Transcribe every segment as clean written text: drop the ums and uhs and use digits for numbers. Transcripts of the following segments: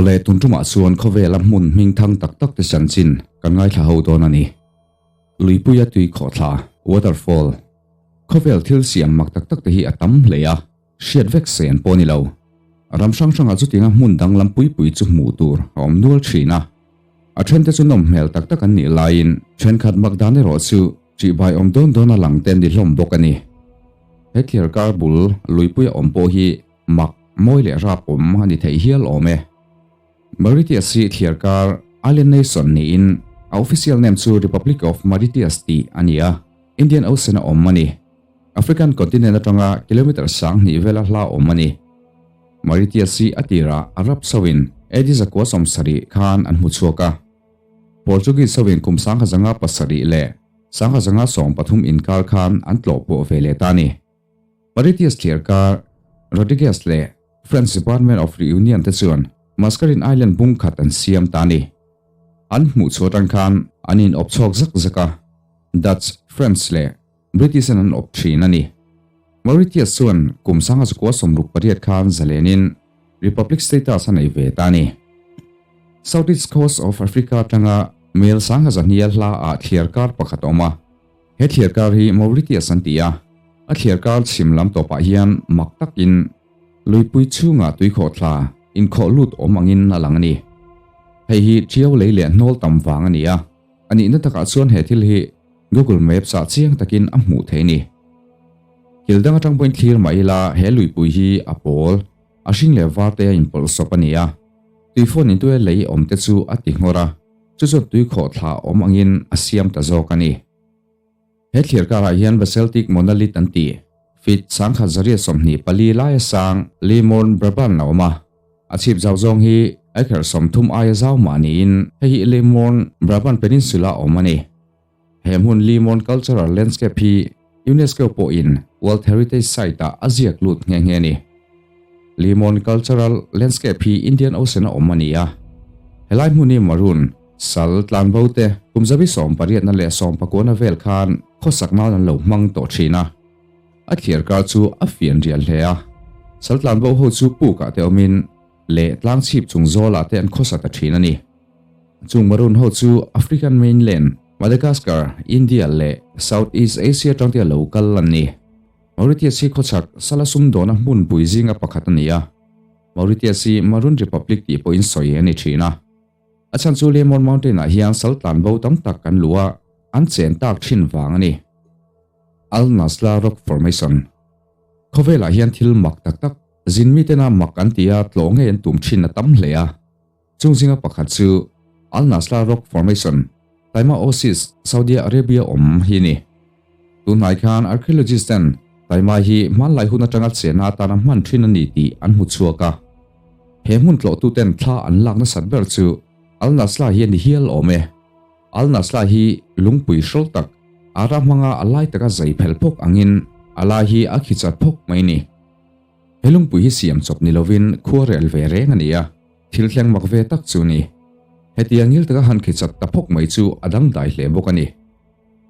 Awle, tun tumah chuan khawvela hmun hming thang tak tak te chanchin kan ngaithla ho dawn a ni. Luipuia tui khawhthla, waterfall, khawvel thil siam mak tak tak te hi a tam hle a, hriat vek se an pawh a ni lo. Ram hrang hrangah chutianga hmun danglam pui pui chu hmuh tur a awm nual thin a. A thente chu nawm hmel tak tak an nih laiin thenkhat mak dan erawh chu ṭihbai awm dawn dawn a lang te an ni hlawm bawk a ni. He thliar kar bul luipuia awm pawh hi mak, mawi leh rap awm a ni thei hial awm e. Mauritius hi thliar kar island nation niin a official name chu Republic of Mauritius tih a ni a, Indian Ocean a awm a ni. African continent atanga kilometre 2000 vela hla awm a ni. Mauritius hi a tirah Arab soin AD 970 khan an hmu chhuak a. Portuguese soin kum 1507 leh 1513 inkar khan an tlawh pawh ve leh ta a ni. Mauritius thliar kar Rodrigues leh French Department of Reunion te chuan Mascarene Island bung khat an siam ta a ni. An hmuh chhuah atang khan an in awp chhuak zak zak a, Dutch, French leh British-an an awp thin a ni. Mauritius chuan kum 1968 khan zalenin Republic status a nei ve ta a ni. Southeast Coast of Africa atanga mel 1200 hla ah thliar kar pakhat a awm a. He thliar kar hi Mauritius an ti a. A thliar kar chhim lam tawpah hian mak takin luipui chhungah tuikhawhthla inkhawh lut awm angin a lang a ni. Hei hi ṭiau lei leh hnawl tam vang a ni a. A nihna takah chuan he thil hi Google Maps ah chiang takin a hmuh theih a ni. Thil dang atang pawhin thlir mah ila he luipui hi a pawl, a hring leh var te a inpawlh sawp a ni a. Tuifawn intuia lei awm te chu a ti nghawr a, chu chuan tuikhawhthla awm angin a siam ta zawk a ni. He thlir karah hian Basaltic Monolith an ti. Feet 1124 laia sang Limon Brabant a awm a. A chhip zau zawng hi acre 30 aia zau mah niin hei hi Limon Brabant Peninsula a awm a ni. He hmun Limon Cultural Landscape hi UNESCO pawhin World Heritage Site-ah a ziak lut nghe nghe a ni. Limon Cultural Landscape hi Indian Ocean a awm a ni a. Helai hmun hi Maroon, Sal, tlanbo te kum zabi 18na leh 19na vel khan khawsak nan an lo hmang tawh thin a. A thliar kar chu a fian rial hle a. Sal tlanbo ho chu pukah te awmin leh tlang chhip chung zawlah te an khawsa ta thin a ni. Chung Maroon ho chu African mainland, Madagascar, India leh South East Asia atang te a lo kal an ni. Mauritius hi khawchhak sala sumdawna hmunpui zinga pakhat a ni a. Mauritius hi Maroon Republic tih pawhin sawi a ni thin a. A chhan chu Lemon Mountain ah hian sal tlan bo tam tak kan luh a, an chen tak thin vang a ni. Al Naslaa Rock Formation Khawvelah hian thil mak tak tak, zin mitena mak an ti a, tlawh ngei an tum thin a tam hle a. Chung zinga pakhat chu Al Naslaa Rock Formation, Taima Oasis, Saudi Arabia awm hi a ni. Tunhnai khan archaeologist ten Taima hi hmanlai hun atanga chenna atana hman thin a ni tih an hmu chhuak a. He hmun tlawhtu ten thla an lak nasat ber chu Al Naslaa hi a ni hial awm e. Al Naslaa hi lungpui hrawl tak, ara hmanga a lai taka zai phel phawk angin a lai hi a khichat phawk mai ni. He lungpui hi siam chawp ni lovin khua rel ve reng a ni a, thil thleng mak ve tak chu ni. Hetiang ngil taka han khichat ta phawk mai chu a dangdai hle bawk a ni.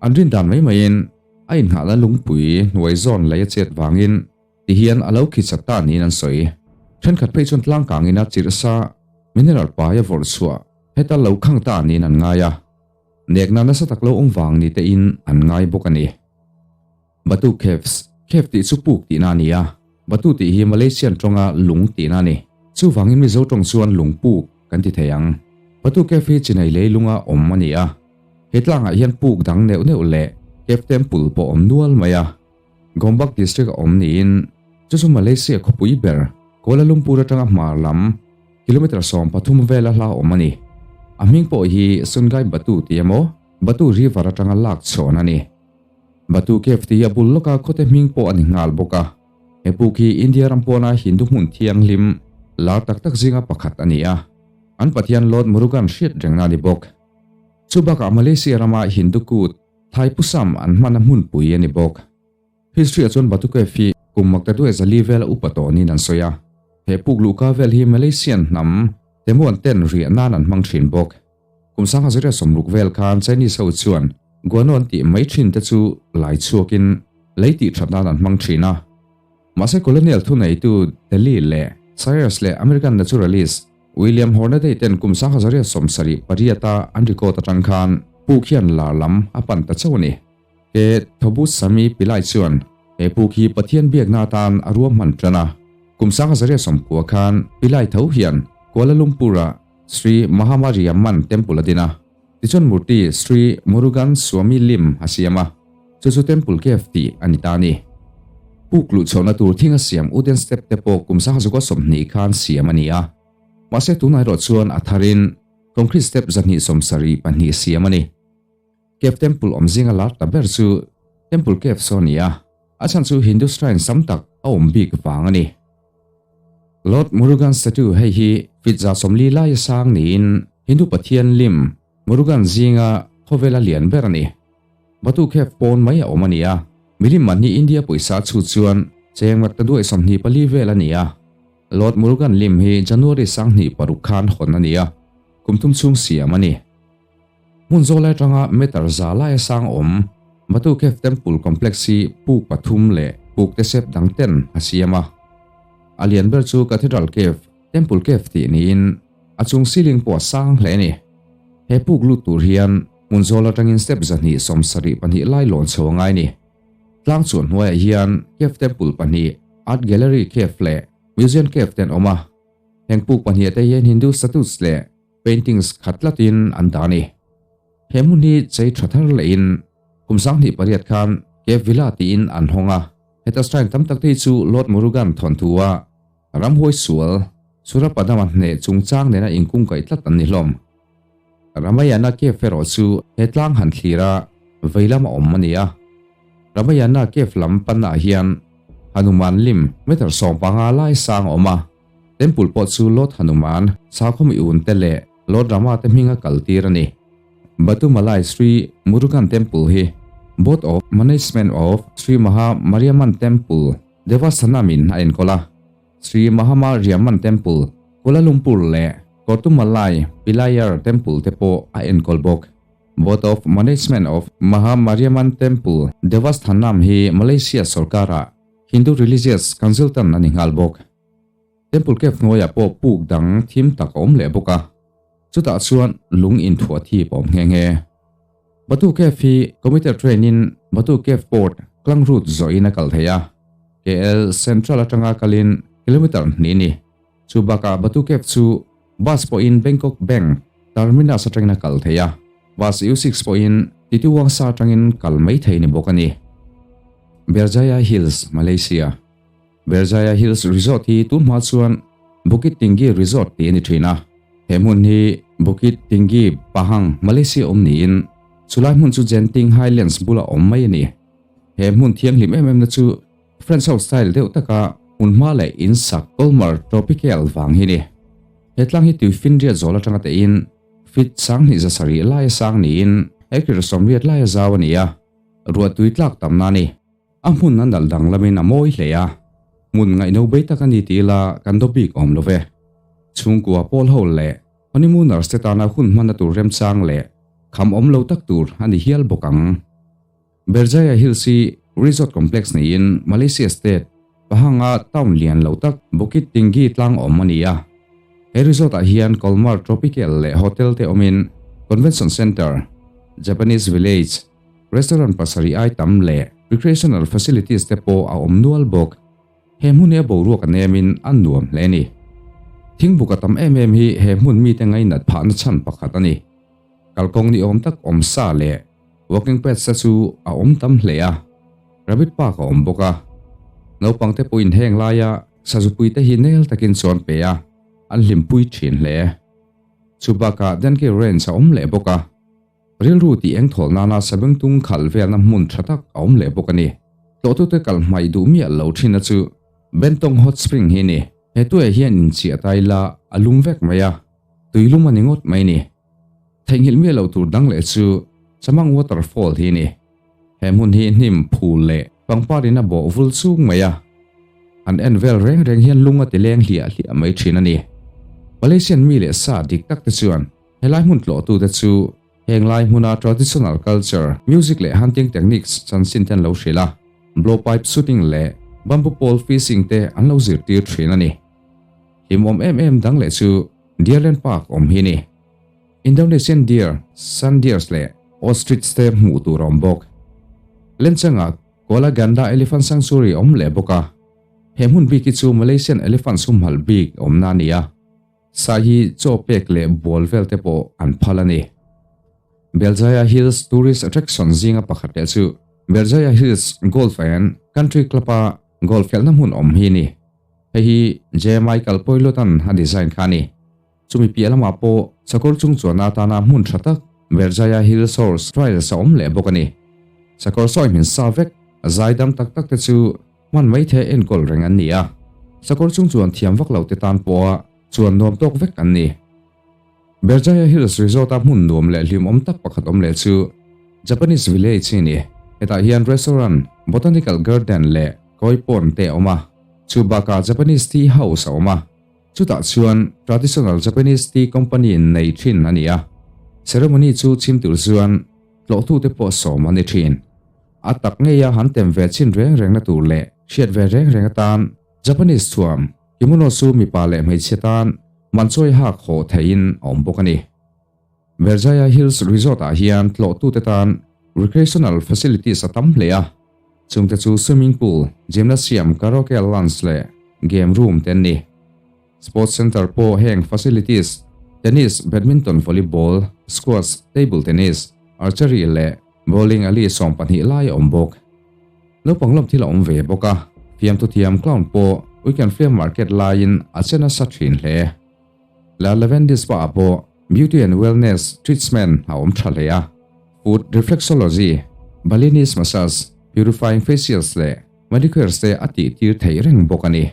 An rin dan mai maiin a inngahna lungpui hnuai zawn lei a chet vangin tihian a lo khichat ta niin an sawi. Thenkhat phei chuan tlangkangin a chirh sa mineral pai a vawrh chhuah heta lo khang ta niin an ngai a, nekna nasa tak lo awm vang ni tein an ngai bawk a ni. Batu Caves, Cave tih chu puk tihna a ni a, Batu tih hi Malaysian tawnga lung tihna a ni. Chuvangin Mizo tawng chuan lungpuk kan ti thei ang. Batu Cave hi chinai lei lunga awm a ni a. He tlangah hian puk dang neuh neuh leh cave temple pawh awm nual mai a. Gombak district a awm niin chu chu Malaysia khawpui ber Kuala Lumpur atanga hmar lam kilometre 13 vela hla awm a ni. A hming pawh hi Sungai Batu tih emaw Batu River atanga lak chhawn a ni. Batu Cave tih hi a bul lawka khawte hming pawh a ni nghal bawk a. He puk hi India ram pawna Hindu hmun thianghlim lar tak tak zinga pakhat a ni a. An pathian Lord Murugan hriat rengna a ni bawk. Chu bakah Malaysia rama Hindu kut Thaipusam an hman a hmunpui a ni bawk. History ah chuan Batu Cave hi kum maktaduai zali vela upa tawh niin an sawi a. He puk luhka vel hi Malaysian hnam Temuan ten riah nan an hmang thin bawk. Kum 1960 vel khan Chinese ho chuan Guano an tih mai thin te chu lai chhuakin lei tih that nan an hmang thin a. Mahse colonial thuneitu Delhi leh Cyrus leh American naturalist. William Hornaday ten kum 1878 a an record atang khan puk hian lar lam a pan ta chauh a ni. Ke Thobusamy Pillai chuan he puk hi Pathian biakna atan a ruahman tan a. Kum 1990 khan Pillai tho hian Kuala Lumpur-a Sri Mahamariamman Temple a din a. Tichuan murti Sri Murugan Swami lim a siam a, chu chu Temple Cave tih a ni ta a ni. Puk luh chhohna tur thing a siam wooden step te pawh kum 1920 khan siam a ni a. Mahse tunah erawh chuan a tharin concrete step 272 siam a ni. Cave Temple awm zinga lar ta ber chu Temple Cave saw a ni a, a chhan chu Hindu shrine sam tak a awm bik vang a ni. Lord Murugan statue hei hi feet 40 laia sang niin Hindu pathian lim Murugan zinga khawvela lian ber a ni. Batu Cave pawn mai a awm a ni a, milim man hi India pawisa chhut chuan cheng rat ta duai 24 vel a ni a. Lord Murugan lim hi January 2006 khan hawn a ni a, kum thum chhung siam a ni. Hmun zawlai atanga meter 100 laia sang awm Batu Cave Temple Complex hi puk pathum leh puk te sep dang ten a siam a. A lian ber chu Cathedral Cave, Temple Cave tih niin a chung ceiling pawh a sang hle a ni. He puk lut tur hian hmun zawl atangin step 272 lai lawn chho a ngai a ni. Tlang chuan hnuaiah hian Cave Temple pahnih, Art Gallery Cave leh Museum Cave te an awm a. Heng puk pahnih te hian Hindu statues leh Paintings khat tlatin an dah a ni. He hmun hi chei tha thar lehin kum 2008 khan Cave Villa tiin an hawng a. Heta shrine tam tak te hi chu Lord Murugan thawnthu-a ramhuai sual Surapadama hneh chungchang nena inkungkaih tlat an ni hlawm. Ramayana Cave erawh chu he tlang han thlir a vei lama awm a ni a. Ramayana Cave lam pannaah hian Hanuman lim meter 15 lai sang a awm a. Temple pawh chu Lord Hanuman, Sakhawm Iun te leh Lord Rama te hminga kal tir a ni. Batu Malai Sri Murugan Temple hi Board of Management of Sri Maha Mariamman Temple, Devasthanam in a enkawl a. Sri Mahamariamman Temple, Kuala Lumpur leh Kottumalai Pillaiyar Temple te pawh a enkawl bawk. Board of Management of Maha Mariamman Temple, Devasthanam hi Malaysia sorkara Hindu Religious Consultant a ni nghal bawk. Temple Cave hnuaiah pawh puk dang thim tak a awm leh bawk a, chutah chuan lung inthuah thip a awm nghe nghe. Batu Cave hi commuter train in Batu Cave Port, Klang Route zawhin a kal thei a, KL Central atanga kalin kilometer hnih a ni. Chu bakah Batu Cave chu bus pawhin Bangkok Bank Terminus atangin a kal thei a, bus U6 pawhin Titiwangsa atangin kal mai thei ni bawk a ni. Berjaya Hills, Malaysia. Berjaya Hills Resort hi tun hma chuan Bukit Tinggi Resort tih a ni thin a. He hmun hi Bukit Tinggi, Pahang, Malaysia awm niin chulai hmun chu Genting Highlands bula awm mai a ni. He hmun thianghlim em em na chu French house style deuh taka hmun hma leh in sak Colmar Tropical vang hi ni. He tlang hi tuifinriat zawl atanga tein feet 2700 laia sang niin acre 80 laia zau a ni a, ruahtui tlak tamna a ni. A hmun a nalh danglamin a mawi hle a, hmun ngaihno bei tak a ni tih ila kan daw bik awm lo ve. Chhungkua pawl ho leh honeymooners te tana hun hmanna tur remchang leh kham awm lo tak tur a ni hial bawk ang. Berjaya Hills hi resort complex niin Malaysia state Pahanga town lian lo tak Bukit Tinggi tlang awm a ni a. He resort ah hian Colmar Tropical leh hotel te awmin convention centre, Japanese village, Restaurant pasarih ai tam leh recreational facilities te pawh a awm nual bawk. He hmun hi a boruak a nemin a nuam hle a ni. Thingbuk a tam em em hi he hmun mite ngainat phahna chhan pakhat a ni. Kalkawng ni awm tak awm sa leh walking paths te chu a awm tam hle a, rabbit park a awm bawk a. Naupang te pawhin heng laia sazupui te hi nel takin chuan pe a, an hlimpui thin hle. Chubakah Denki Range a awm leh bawk a. Rilru tih eng thawl nana sabengtung khalh velna hmun tha tak a awm leh bawk a ni. Tlawhtute kal hmaih duh miah lo thin a chu Bentong Hot Spring hi a ni. He tuiah hian inchiah ta ila a lum vek mai a, tui lum a ni ngawt mai a ni. Theihnghilh miah loh tur dang leh chu Chamang Waterfall hi a ni. He hmun hi hnim phul leh pangpar in a bawh vul chung mai a, an en vel reng reng hian lung a ti leng hliah hliah mai thin a ni. Malaysian mi leh sa dik tak te chuan Helai hmun tlawhtute chu heng lai hmuna traditional culture, music leh hunting techniques chanchin te an lo hrilh a, blowpipe shooting leh bamboo pole fishing te an lo zirtir thin a ni. Hlimawm em em dang leh chu Deerland Park awm hi a ni. Indonesian deer, sun deers leh ostrich te hmuh tur a awm bawk. Lenchangah Kuala Ganda Elephant Sanctuary a awm leh bawk a. He hmun bik hi chu Malaysian elephant sumhalh bik awmna a ni a. Sai hi chaw pek leh bual vel te pawh an phal a ni. Berjaya Hills Tourist Attraction zinga pakhat leh chu Berjaya Hills Golf and Country Club-a golf khelhna hmun awm hi a ni. Hei hi J. Michael Poilot-a'n a design kha a ni. Chumi piah lamah pawh sakawr chung chuanna atana hmun tha tak Berjaya Hills Horse Trials a awm leh bawk a ni. Sakawr sawi hmin sa vek, zaidam tak tak te chu hman mai the enkawl reng an ni a. Sakawr chung chuan thiam vak lo te tan pawha chuan nuam tawk vek an ni. Berjaya Hills Resort-a hmun nuam leh hlimawm tak pakhat awm leh chu Japanese Village hi a ni. Hetah hian restaurant, botanical garden leh koi pond te a awm a. Chu bakah Japanese tea house a awm a. Chutah chuan traditional Japanese tea company in nei thin a ni a. Ceremony chu chhim tur chuan tlawhtute pawh sawm a ni thin. A tak ngeia han tem ve chin reng rengna tur leh hriat ve reng reng atan Japanese thuam kimono chu mipa leh hmeichhia tan manchawi hak haw theihin a awm bawk a ni. Berjaya Hills Resort ah hian tlawhtute tan recreational facilities a tam hle a, chungte chu swimming pool, gymnasium, karaoke lounge leh game room te an ni. Sports center pawh heng facilities, tennis, badminton, volleyball, squash, table tennis, archery leh bowling alley 12 lai a awm bawk. Naupang lawm thil a awm ve bawk a, fiamthu thiam clown pawh weekend flea market laiin a che nasa thin hle. La Lavendis pa ah pawh Beauty and Wellness Treatment a awm tha hle a, Foot Reflexology, Balinese Massage, Purifying Facials leh Manicures te a tih tir theih reng bawk a ni.